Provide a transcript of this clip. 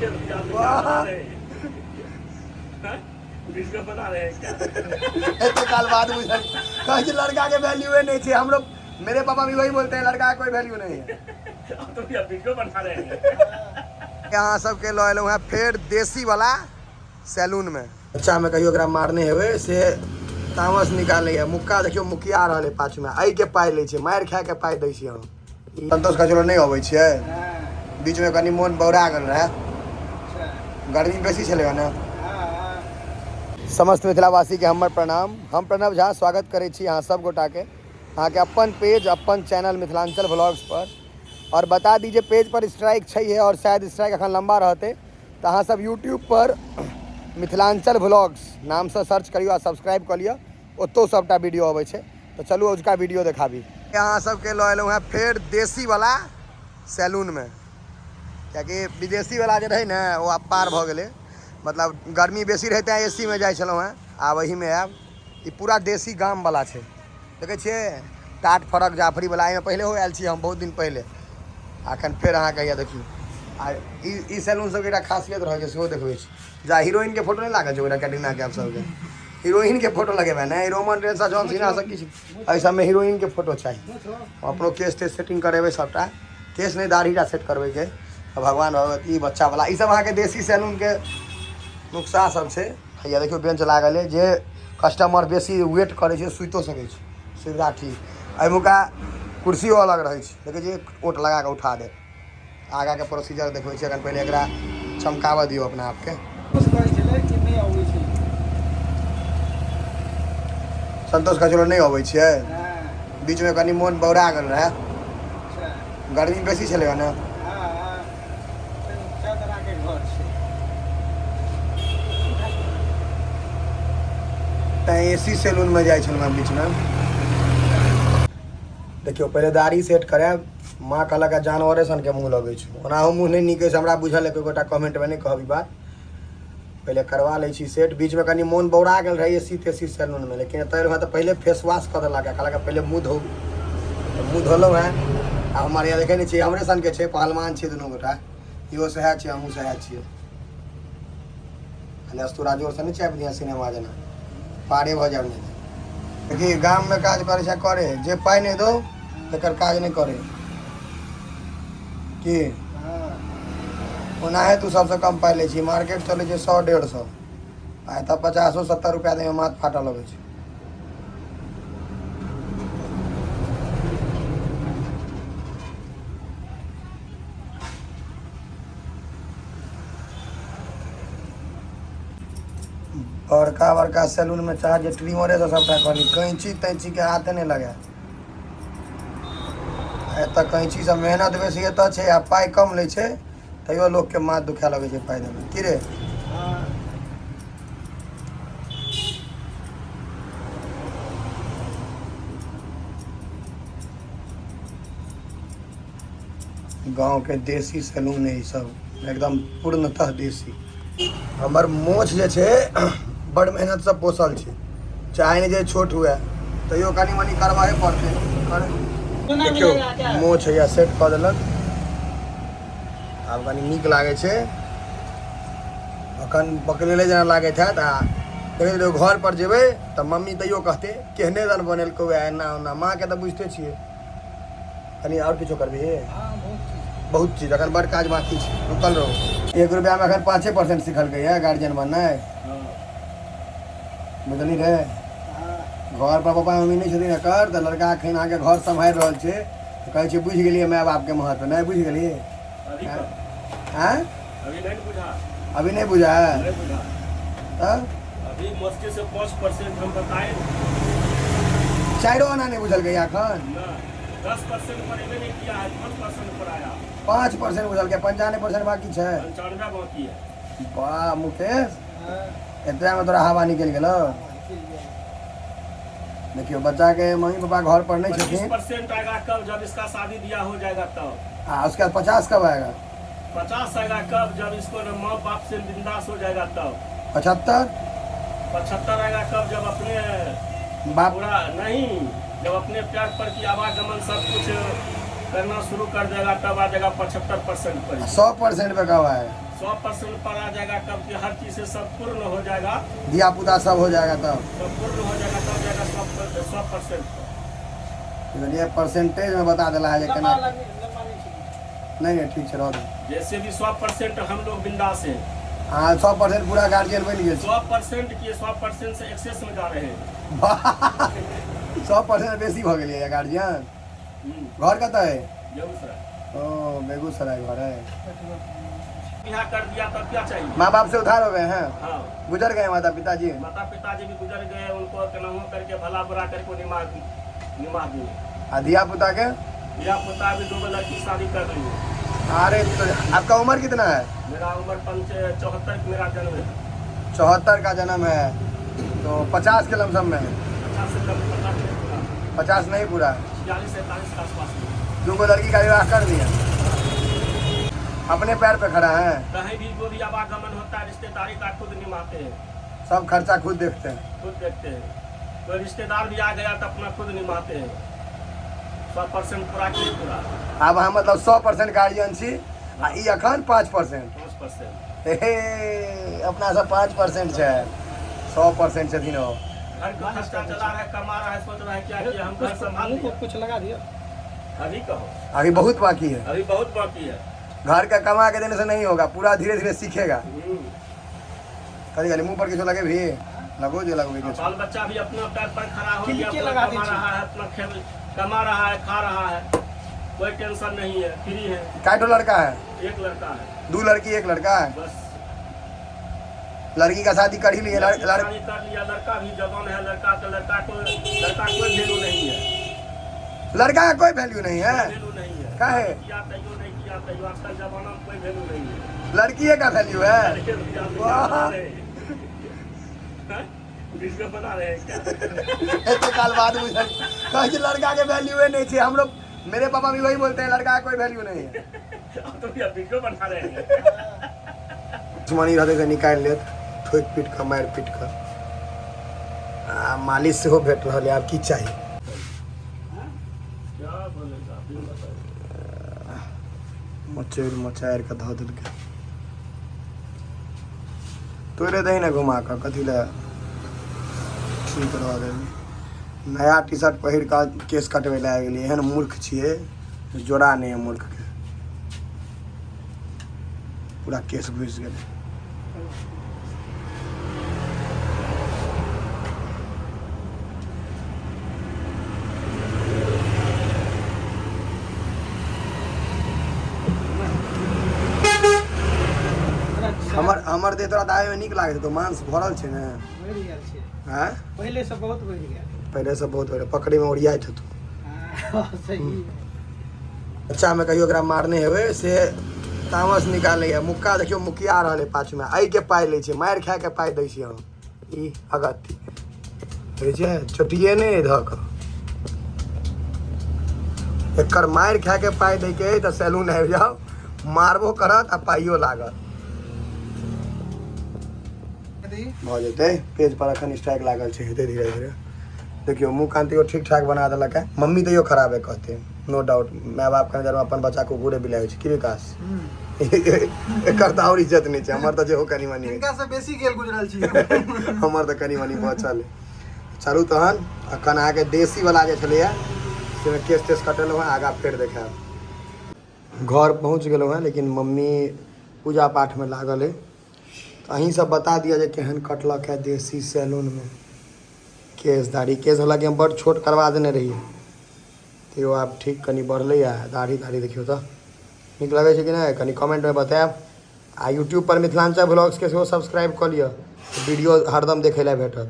वाह। वीडियो बना रहे हैं क्या? एते काल बाद बुझल कहै छै लड़का के वैल्यूए नहीं छै। हमरो मेरे पापा भी वही बोलते हैं, लड़का का कोई वैल्यू नहीं है। अब तो भैया वीडियो बना रहे हैं। अहाँ सबके लऽ एलहुँ हेँ फेर देसी वाला सैलून में। बच्चा में कहियो ओकरा मारने हेबै से तामस निकालैए। मुक्का देखियौ मुखिया रहल है पाछू में, एहिके पाइ लै छै, मारि खाए के पाइ दै छी हम। संतोष कचरो नहि अबै छियै, बीचमे कनि मोन बौरा गेल रहए, गर्मी बेसी छलै ने। समस्त मिथिलावासीके हमर प्रणाम। हम प्रणव झा स्वागत करै छी अहाँ सब गोटाके अहाँके अपन पेज अपन चैनल मिथिलांचल व्लॉग्स पर। और बता दी जे पेज पर स्ट्राइक छै है और शायद स्ट्राइक अखन लम्बा रहतै, तऽ अहाँ सब यूट्यूब पर मिथिलांचल व्लॉग्स नामसँ सर्च करियौ आ सब्सक्राइब कऽ लिअ, ओतौ सबटा वीडियो अबै छै। तऽ चलू अजुका वीडियो देखाबी। अहाँ सबके लऽ एलहुँ हेँ फेर देसीवला सैलूनमे, कियाकि विदेशीवला जे रहै ने ओ आब पार भऽ गेलै। मतलब गर्मी बेसी रहै तेँ ए सी मे जाइ छलहुँ हेँ, आब एहिमे आयब। ई पूरा देसी गामवला छै, देखै छियै टाट फरक जाफरीवला। एहिमे पहिलेहो आयल छी हम बहुत दिन पहिले, अखन फेर अहाँके हैया देखियौ। आ ई ई सैलून सबके एकटा खासियत रहै छै, सेहो देखबै छी। जा हीरोइनके फोटो नहि लागल छै ओकरा, कैटरीना कैफ सबके हीरोइन के फोटो लगेबै ने, रोमन रेंस आ जॉन सीना सब किछु एहि सबमे हीरोइन के फोटो चाही। अपनो केश तेश सेटिंग करेबै सबटा, केश नहि दाढ़ी टा सेट करबै के भगवान भगवती बच्चा वाला। ई सब अहाँके देसी सैलून के नुक्सा सब छै। हैया देखियौ बेंच लागल है, जे कस्टमर बेसी वेट करै छै सुइतो सकै छै, सुविधा ठीक। एहिमुका कुर्सियो अलग रहै छै, देखै छियै ओट लगा कऽ उठा देत। आगाके प्रोसीजर देखबै छी, अखन पहिले एकरा चमकाबऽ दियौ अपना आपके। संतोष कचरो नहि अबै छियै, बीचमे कनि मोन बौरा गेल रहए, गर्मी बेसी छलै ने। तैँ ए सी सैलूनमे जाइ छलहुँ हेँ बीचमे। देखियौ पहिले दाढ़ी सेट करायब, माँ कहलक है जानवरे सनके मुँह लगै छौ, ओनाहु मुँह नहि नीक अछि हमरा बुझल है, कोइ गोटा कमेंटमे नहि कहब ई बात। पहिले करवा लै छी सेट। बीचमे कनि मोन बौरा गेल रहै ए सी तेसी सैलूनमे, लेकिन एतऽ एलहुँ हेँ तऽ पहिले फेस वॉश कऽ देलक, कहलक पहिले मुँह धो, तऽ मुँह धोलहुँ हेँ। आ हमर यहाँ देखै नहि छियै हमरे सनके छै, पहलवान छियै दुनू गोटा, इहो सएह छै हमहूँ सएह छियै। खाली अस्तूरा जोरसँ नहि चापि दिहँ सिनेमा जेना, पारे भऽ जायब। नहि देखी गाममे काज करै छै करे, जे पाइ नहि दौ तकर काज नहि करे की। ओनाहे तू सबसँ कम पाइ लै छी, मार्केट चलै छै 100 150, आ एतऽ 50 70 रुपैआ दैमे माथ फाटऽ लगै छै। बड़का बड़का सैलूनमे चाह जे ट्रिमरेसँ सबटा करी, कैंची तैंचीके हाथे नहि लगाय। एतऽ कैंचीसँ मेहनत बेसी एतऽ छै आ पाइ कम लै छै, तैयो लोकके माथ दुखाए लगै छै पाइ दैमे। की रे गाँवके देसी सैलून है ई सब, एकदम पूर्णतः देसी। हमर मोछ जे छै बड़ मेहनतसँ पोसल छै, चाहे नहि जे छोट हुए तैयो कनि मनि करबाहे पड़तै। देखियौ मोछ हैया सेट कऽ देलक, आब कनि नीक लागै छै। अखन बकलेले जेना लागैत हैत, आ देखैत रहियौ घर पर जेबै तऽ मम्मी तैयो कहतै केहने दन बनेलकौ एना ओना। माँके तऽ बुझिते छियै। कनि आओर किछो करबिही? बहुत चीज अखन बड़ काज बाकी छै, रुकल रहू। 1 रुपैआमे अखन 5% सिखलकै है गार्जियन बननाइ, बुझली रे? घर पर पप्पा मम्मी नहि छथिन एकर, तऽ लड़का अखन अहाँके घर सम्हारि रहल छै, तऽ कहै छै बुझि गेलियै माय बापके महत्व, नहि बुझि गेलियै? आँय अभी नहीं बुझा है? नहीं बुझा। तब अभी मुश्किल से 5% हम बताए। 4 आना नहीं बुझल गया अखन? ना, 10% पर एबे नहीं किया है, 5% पर आया। 5% बुझल गया, 95% बाकी छै। 95 बाकी है। वाह मुकेश, एतबा में तोरा हवा निकलि गेलो। देखियौ बच्चा के मम्मी पापा घर पर नहीं पच्चीस छथिन। परसेंट आएगा कब? जब इसका शादी ब्याह हो जाएगा तब। आ उसके बाद 50 कब आएगा? 50 आएगा कब? जब इसको न माँ बाप से बिंदास हो जाएगा तब। 75? 75 आएगा कब? जब अपने बाप पूरा नहीं, जब अपने पैर पर की आवागमन सब कुछ करना शुरू कर देगा तब आ जाएगा 75% पर। 100% पे कब आएगा? 100% पर आ जाएगा कब कि हर चीज से सब पूर्ण हो जाएगा। धिया पुता सब हो जाएगा तब। सब पूर्ण हो जाएगा तब जाएगा 100% पर। बुझलियै, परसेंटेज में बता देला है जे लम्बा केना। लगे, लम्बा नहीं छै। नहीं नहीं, ठीक छै, रह दू। जैसे भी 100% हम लोग बिंदास हैं। अहाँ 100% पूरा गार्जियन बनि गेल छी। 100% के 100% से एक्सेस में जा रहे हैं। 100% बेसी भऽ गेलियै गार्जियन। घर कतऽ है? बेगूसराय। ओ बेगूसराय घर है। बियाह कर दिया तब क्या चाहिए? माँ बाप से उधार हो गए हैं? हाँ। गुजर गए माता पिताजी? माता पिताजी भी गुजर गए, उनको केनाहू करके भला बुरा करके निमा निमा दिए। आ धिया पुता के? धिया पुता भी दो लड़की शादी कर ली। अरे तो आपका उम्र कितना है? मेरा उम्र 74 मेरा जन्म है। 74 का जन्म है तो 50 के लमसम में है। 50 से कम, 50 नहीं पूरा। 50 नहीं पूरा। 46 47 के आसपास में। दो लड़की का विवाह कर दिया, अपने पैर पे खड़ा है। कहीं भी जो भी आवागमन होता है रिश्तेदारी का खुद निभाते हैं। सब खर्चा खुद देखते हैं। खुद देखते हैं। कोई रिश्तेदार भी आ गया तो अपना खुद निभाते हैं। 100% पूरा की पूरा। आब अहाँ मतलब 100% गार्जियन छी आ ई अखन 5%। 5%। हे, अपना सब 5% छै, 100% छथिन ओ। घर का खर्चा चला रहा है, कमा रहा है, सोच रहा है क्या कि हम घर संभाल मुँह को लिया। कुछ लगा दियो। अभी कहो। अभी बहुत बाकी है। अभी बहुत बाकी है। घर का कमा के देने से नहीं होगा, पूरा धीरे धीरे सीखेगा। कभी कभी मुंह पर किसी लगे भी लगो जो लगो किछु। बाल बच्चा भी अपना पैर पर खड़ा हो गया, किनके अपना लगा कमा दी छी? रहा है, अपना खेल कमा रहा है, खा रहा है, कोई टेंशन नहीं है, फ्री है। काटो लड़का है? एक लड़का है। दो लड़की एक लड़का है। बस। लड़की का शादी कर ही लिए। लड़की शादी कर लिया, लड़का भी जवान है, लड़का का लड़का को लड़का कोई वैल्यू नहीं है। लड़का का कोई वैल्यू नहीं है? वैल्यू नहीं है। काहे? किया तैयो नहीं किया तैयो, आजकल जमाना में कोई वैल्यू नहीं है। लड़की का वैल्यू है। लड़के भैया भैया वाह। बना रहे हैं। हैं? वीडियो बना रहे हैं क्या? एते काल बाद बुझल कहै छै लड़का के वैल्यूए नहीं छै। हमरो मेरे पापा भी वही बोलते हैं, लड़का का कोई वैल्यू नहीं है। अब तो भैया वीडियो बना रहे हैं। दुश्मनी रहतै तऽ निकालि लेत ठोकि पीट कऽ मारि पीट कऽ। आ मालिश सेहो भेट रहल है, आब की चाही? क्या बोलेगा आप ही बताइए। मचोड़ि मचारि कऽ धऽ देलकै। तोरे दही ने घुमा कऽ कथी लए ठीक रह गेल। नया टी शर्ट पहिर कऽ केश कटबै लए आबि गेलियै। एहन मूर्ख छियै, जोड़ा नहि है मूर्खके। पूरा केश घुसि गेलै। हमर हमर देह तोरा दाबैमे नीक लागैत हेतौ, मांस भरल छै ने। बढ़ि गेल छै। आँय? पहिले से बहुत बढ़ि गेल। पहिलेसँ बहुत बढ़ि, पकड़ैमे ओरियाइत हेतौ। हाँ, सही। बच्चामे कहियो एकरा मारने हेबै से तामस निकालैए। मुक्का देखियौ मुकिया रहल है पाछूमे। एहिके पाइ लै छै, मारि खाएके पाइ दै छी हम। ई अगत्ती देखै छियै, चोटिए नहि धऽ कऽ एकर मारि खाएके पाइ दैके अइ तऽ सैलून आबि जाउ, मारबो करत आ पाइयो लागत। भऽ जेतै। पेज पर अखन स्ट्राइक लागल छै, हेतै धीरे धीरे। देखियौ मुँह कान तैयो ठीक ठाक बना देलक है। मम्मी तैयो खराबे कहतै, नो डाउट। माय बापके नजरमे अपन बच्चा कुकुरे बिलाइ होइ छै की विकास? एकर तऽ आओर इज्जत नहि छै, हमर तऽ जेहो कनि मनि। हिनका से बेसी गेल गुजरल छी। हमर तऽ कनि मनि बचल है। चलू तहन अखन अहाँके देसी वाला जे छलैया से केश तेश कटेलहुँ हँ, आगाँ फेर देखायब। घर पहुँच गेलहुँ हँ, लेकिन मम्मी पूजा पाठमे लागल अइ। तऽ अहीं सब बता दिअ जे केहन कटलक है देसी सैलूनमे केश दाढ़ी। केश हालाँकि हम बड्ड छोट करवा देने रहियै, तैयो आब ठीक कनि बढ़लैए। दाढ़ी दाढ़ी देखियौ तऽ नीक लगै छै कि नहि, कनि कमेंटमे बतायब। आ यूट्यूब पर मिथिलांचल ब्लॉग्सके सेहो सब्सक्राइब कऽ लिअ, वीडियो हरदम देखै लए भेटत।